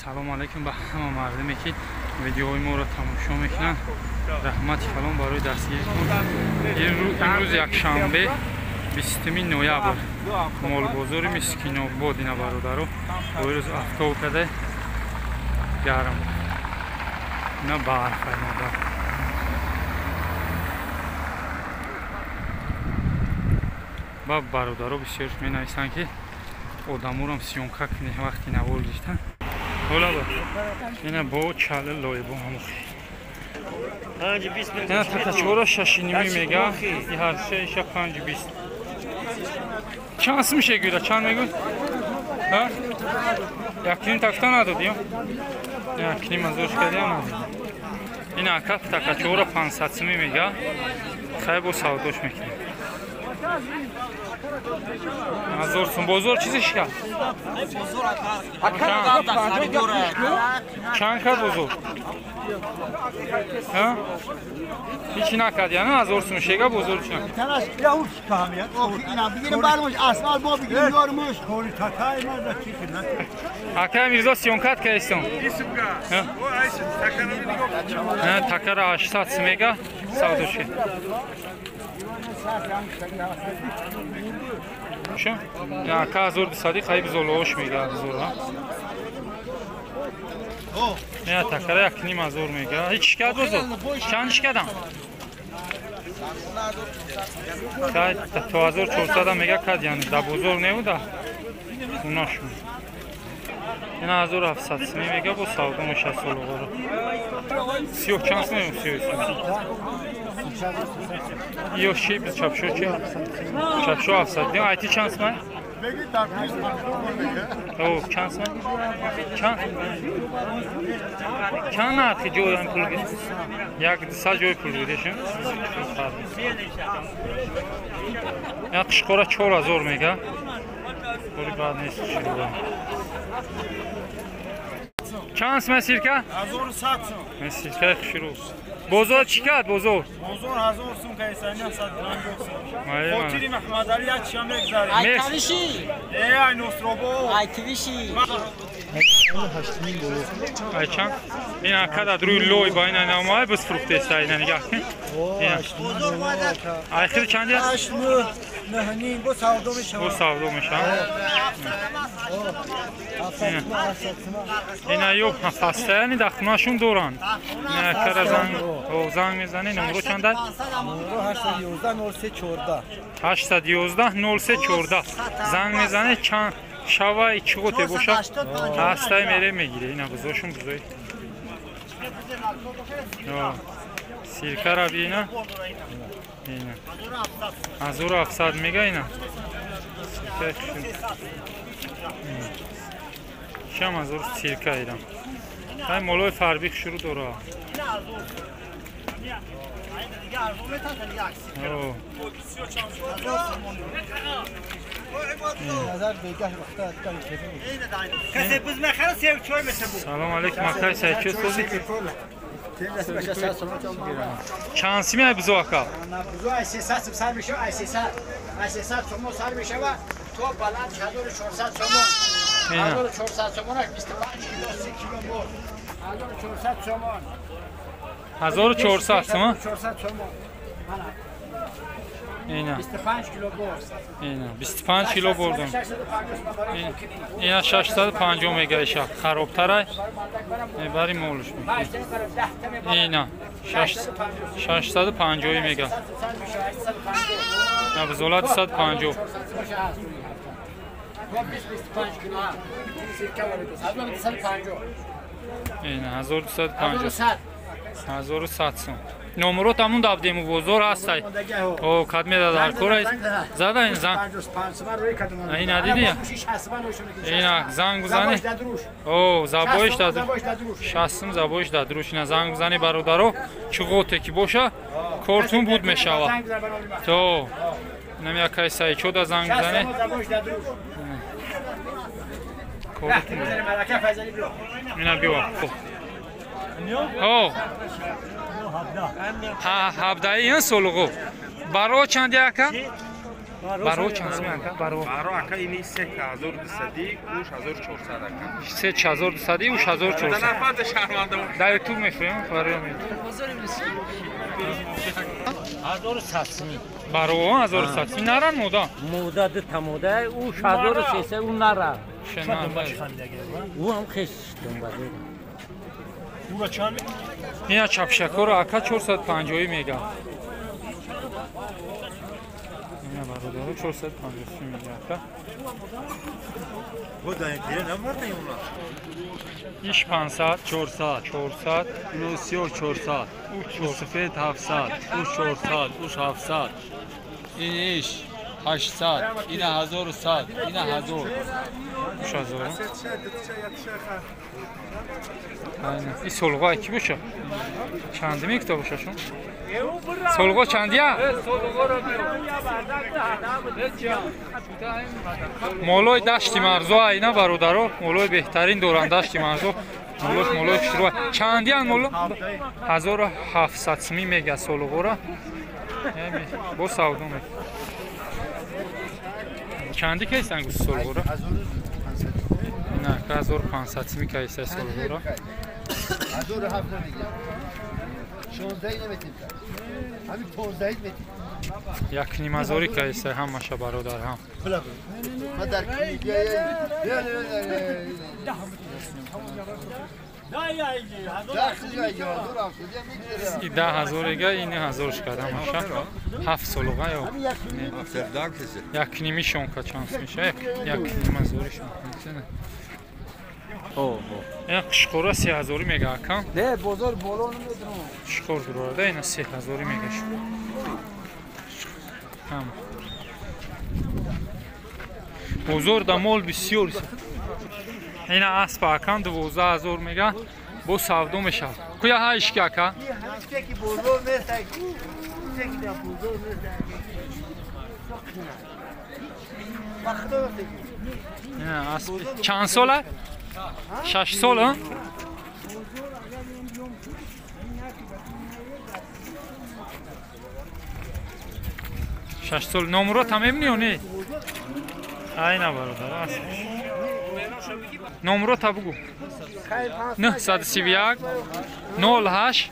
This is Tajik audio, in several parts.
Салом алейкум ба ҳама мардуме ки видеоҳои моро тамошо мекунанд. Раҳмати калон барои дастгиритон. Имрӯз якшанбе 20 ноябр, молбозори Мискинобод. Ина бародаро, рӯз афтоб каде гарм, ина барф аймода. Ба бародаро бисёр менависанд ки одаморам съёмка кунед вақти навор гирифтан. Ҳола ина бо чала лоибо ҳамухи. Ина такачора 6.5 мега, ҳар сеиша 5.20. Чанд сум мешегӯяд? Чанд мегӯяд? Ҳа? Якним такта надод ё? Якним азош кардия надод. Ина ака такачора 500 суми мега. Хай бо савдош мекунем. Ҳазор сум. Бозор чизе шикаст? Чанд кард бозор? Ҳичи накард, яъне ҳазор сум шега бозор чи накард? Акай Мирзо съёмкат кардистон? Такара 800 сум мега савдо шед. Ака 1200 хайб золоош мега зола. Не такара 1.5 мега. Ҳеч шикад бозор? Чанд шикадам? То 1400 мега кад, яъне да бозор неуда. Хунашон. Ина 1700 сум мега бо савдо меша солоғоро. Сиёҳ чанд сум сиёҳ? Ё ши чапшо чи? Чапшо 700. Айти чанд сум? О, чанд сум? Чанд? Чанд нархи ҷои пул гирифт? Як 200 ҷои пул гирифт. Як қишқора 4000 мега. Кори бад нест шуда. Чанд сум сирка? 1100 сум. Сирка хушрӯ. Бозор чӣ кард бозор? Бозор 1000 сум кайсани 150 сум. Хотири Маҳмадали як чиам мегзарем. Ай тавиши. Э, ай Носробо. Ай тавиши. Ай чанд? Ин ака дар рӯи лой ба ина намай бас фурӯхтеста ина нигаҳ кун. Ай хири чанд аст? 8 9 9 бо савдо мешавад. Бо савдо мешавад. Ина ё пастаяни дар хонашон доранд. Ина кара занг занг мезанӣ номро чанд аст? Номро 811 03 14. 811 03 14. Занг мезанӣ чанд шавай чиғоте бошад ҳастай мере мегире. Ина бузошон бузои. Сиркара бина. Ина 1700 мега ина. Сирка хушум. Шам ҳазор сирка идам. Ай молои фарбих шурӯъ дора. Салом алейкум акай Сайчо созӣ. Чанд сими ай бузо ака? Бузо ай 300 сум сар мешава, ай 300. Ай 300 сум сар мешава то баланд 1400 сомон. 1400 сомонаш 25 кило 30 кило буд. 1400 сомон. 1400 сомон? 400 сомон. Ина. 25 кило буд. Ина 25 кило бурдам. Ина 650 мега иша. Харобтарай. Мебари молуш. Ина 650 мега. На бузола 250. Ина 1250. 1100 сум. Номро тамон дабдему бозор ҳастай. О, кад медад ҳар кора зада ин занг. Ина диди? Ина занг бизани. О, забоиш дад. 60 сум забоиш дад. Руш ина занг бизани бародаро, чӣ ғоте ки боша, кортун буд мешава. То инам якай сайчода занг бизани. Кортун. Ина биё. О. Ҳабдаи ин солуғу. Баро чанд яка? Баро чанд сум ака? Баро. Баро ака ини 3200, уш 1400 ака. 3200, уш 1400. Нафар шаҳрванда. Дар YouTube мефурем, баро ме. 1100 сум. Баро 1100 сум наран мода. Мода ду та мода, уш 1300 у нара. У ҳам хеш думба дора. Ура чанд? Ина чапшакоро ака 450 мега. Ина бародаро 450 мега ака. Иш 500, 400, 400, ино сиёҳ 400, у сафед 700, у 400, уш 700. Ин иш 800, ина 1100, ина 1000. Уш 1000. Айна. И солға ки боша? Чанди мекта боша шун? Солға чандия? Молои дашти марзо айна бародаро, молои беҳтарин доранд дашти марзо. Молош молои хушрӯ. Чандиян моло? 1700 сумӣ мега солғора. Бо савдо мек. Чанди кайсан гус солғора? На, 1500 сумӣ кайса солғора. 1700 мегирам. 16 наметим. Ҳамин 15 метим. Як нимазори кайса ҳамаша бародар ҳам. Ма дар И 10000 эга ин 1000 шкад ҳамаша. 7 солуға ё. Як нимишон ка чанд меша? Як нимазоришон. Ин қишқора 3000 мега акам. Не, бозор боло намедонам. Қишқор дурада ина 3000 мега шу. Ҳам. Бозор да мол бисёр. Ина аспа акам 12000 мега бо савдо мешавад. Куя ҳайшки ака? Ки бозор нест, ки да бозор нест. Ина асп чанд сола? 6 сол, а? 6 сол. Номро там мебини ё не? Айна бародар, аст. Номро та бугу. 931 08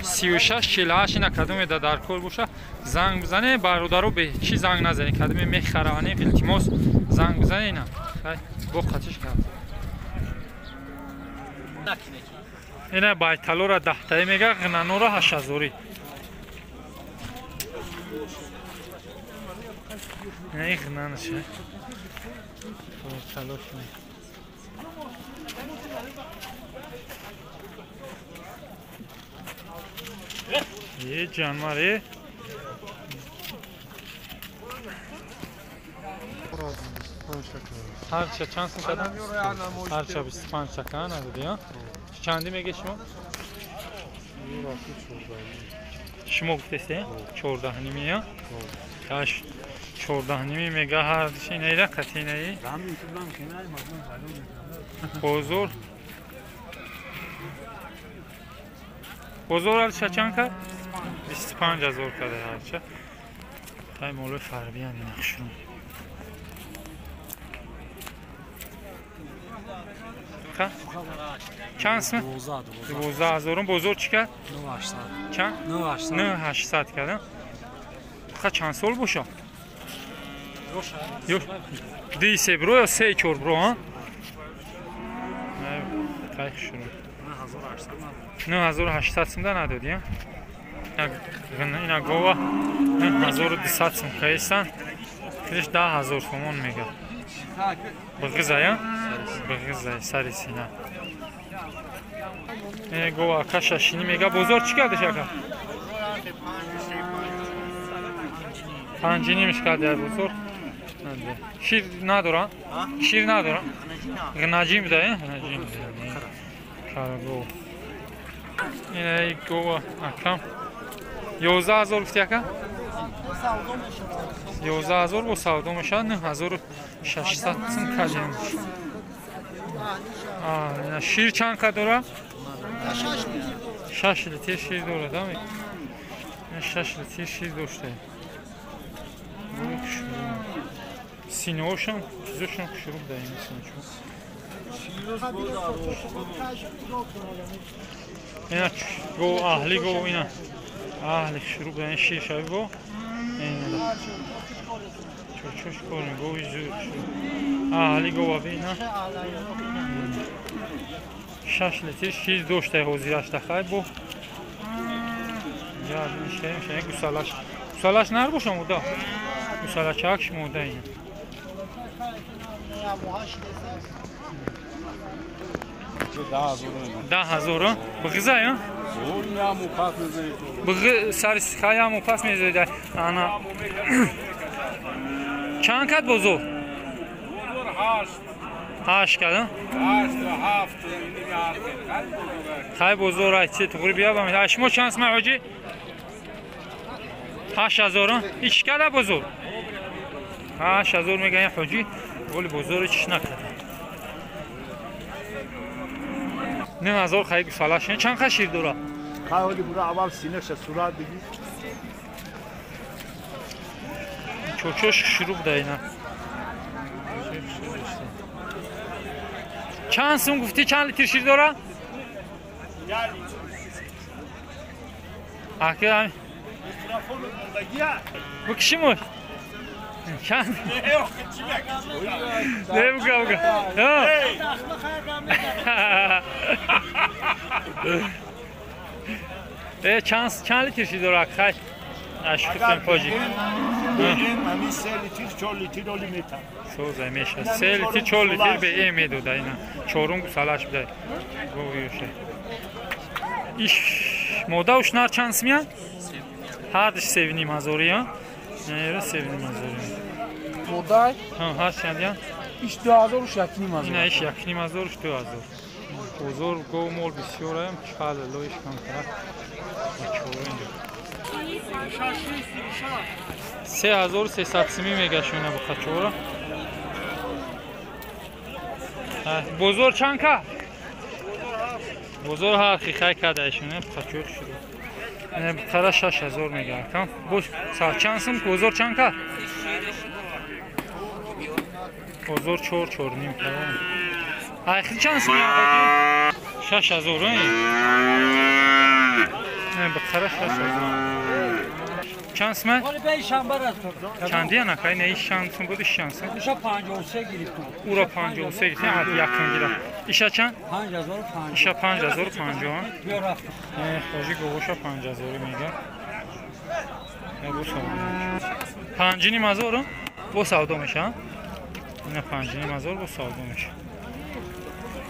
36 48. Ина кадоме да дар кор боша занг бизане бародаро, бе чӣ занг назане, кадоме мехараване, илтимос занг бизане. Ина хай бо қатиш кард. Ина байталора 10 мега, ғнанора 8000. Ина ин ғнанаша. Байталош не. Е ҷанвар е. Ҳарча чанд сум кардам? Ҳарча 25 така надоди, а? Чанди меге шумо? Шумо гуфтесте? 14 ними, а? Каш 14 ними мега ҳардиш инаира қатинаи. Бозор. Бозор ҳарча чанд кард? 25000 карда ҳарча. Тай молои фарбиян ина хушрӯ. Чанд сум? 12000. Бозор чӣ кард? 9800. Чанд? 9800 кард. Ха чанд сол боша? Ёш. Ди се бро ё се чор бро, а? Тай хушрӯ. 9800 сум да надоди, а? Ина гова 9200 сум кайсан. Худаш 10000 сомон мега. Бғизая? Бғизая, сари сина. Гова ака шашини мега. Бозор чӣ кардаш ака? 5 нимиш кард бозор. Шир надора? Шир надора? Ғнаҷим да, ғнаҷим. Карго. Ина гова акам 11000 гуфти ака? 11000 бо савдо мешавад, 9600 сум кардем. Шир чанд ка дора? 6 литр шир дорад, а? 6 литр шир дошта. Синоошам чизошам хушрӯ даем синочо. Ина го аҳли го ина аҳли хушрӯ даем шир шави го. Ина чочош корни го изу аҳли го ва ина 6 литр шир дошта ҳозираш тахай бо. Я шем гусалаш. Гусалаш нар бошам уда. Гусалачак шмода ина. 10,000 бғиза я? Бғ сар хаяму пас мезоида. Ана. Чанд кат бозор? 8. 8 када? 8 7 хай бозор ай чи туғри бия ба. Шумо чанд сма ҳоҷи? 8,000. Ич када бозор? 8,000 мегӯян ҳоҷи. Вали бозор чиш накарда. 9,000 хай гусалаш. Чанд ха шир дора? Хай ҳоли бура аввал синаша сурат бигир. Чочош шурӯъ да ина. Чанд сум гуфтӣ чанд литр шир дора? Ака бикшимош. Чанд? Не буга буга. Чанд литр шир дора? Хай. Ашкутем поҷик. Ҳамин 3 литр 4 литр оли метам. Соза меша. 3 литр 4 литр бе медода ина. Чорум гусалаш бидай. Говиюше. Иш мода ушнар чанд смия? Ҳардиш 7,5 ҳазори, я? Нера 7,5 ҳазори. Модай? Ҳа, ҳар чанд я? Иш 2,000 уш 1,5 ҳазор. Ина иш 1,5 ҳазор уш 2,000. Бозор гов мол бисёраям, чал лоиш камтар. Чорум. 3,300 сими мегашона бухачора. Бозор чанд ка? Бозор ҳар хихай кадаишона бухачор шуд. Бухара 6,000 мега. Бош чанд сум бозор чанд ка? Бозор 4 4.5 ка. Айхи чанд сум? 6,000. Бухара 6,000. Чанд сум? Чанди ана кай не иш чанд сум буд иш чанд сум? Иша 53 гирифтам. Ура 53 гирифтам, ҳад якун гира. Иша чанд? 5050. Иша 5050. Ҳоҷи говоша 5000 мега. Бо савдо меша. 5,5 ҳазор бо савдо меша. Ина 5,5 ҳазор бо савдо меша.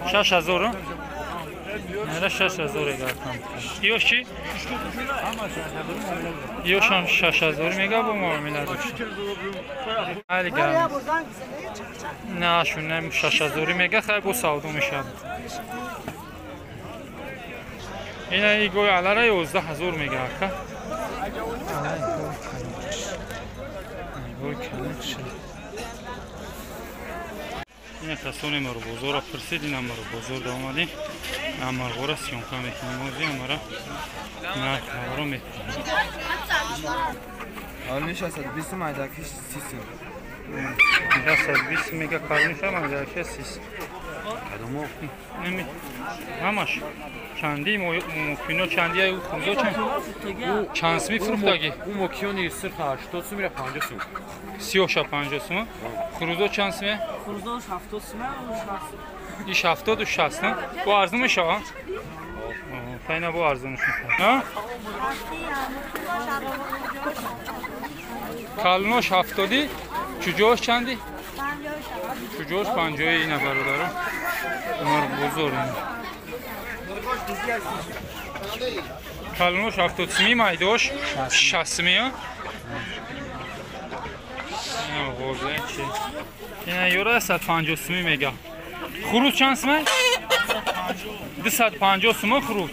6,000. Нера 6,000 эгартам. Ёш чи? Ёшам 6,000 мега бо муомила дошт. Али гарм. На, шуна 6,000 мега хай бо савдо мешавад. Ина и гой алара 11,000 мега ака. Гой калон шуд. Ина касоне маро бозорро пурсид, ина маро бозор да омадем. Амарғора съёмка мекунем, ози амара нархҳоро мекунем. 620 майдакиш 30 сум. 620 мега калониша майдакиш 30 сум. Кадомо? Неми. Ҳамаш. Чанди мокино чанди ай хурзо чанд? Чанд сми фурӯхтагӣ? У мокиони сирх 80 сум ира 50 сум. Сиёша 50 сум. Хурзо чанд сме? Хурзо 70 сум, 60. Иш 70 60, не? Бо арзон мешава? Файна бо арзон мешава. Калнош 70, чуҷош чанди? Чуҷош 50 ина бародаро. Умар бозор ина. Калнош 70 сми, майдош 60 сми. Ина ғоза чи? Ина юра 150 сми мега. Хурӯз чанд сме? 250 сум хурӯз.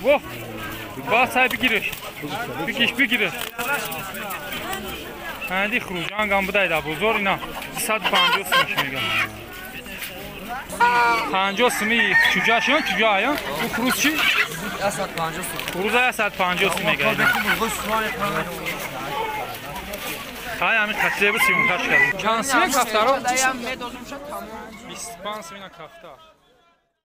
Во! Ба сай бигириш. Бикиш бигириш. Анди хурӯз ангам будай да бозор ина 250 сум мега. 50 суми чуҷашон чуҷа ая? У хурӯз чи? 150 сум. Хурӯз 150 сум мега. Хай ҳамин қатле бу сиюнкаш кардем. Чанд симе кафтаро? 25 симина кафтар.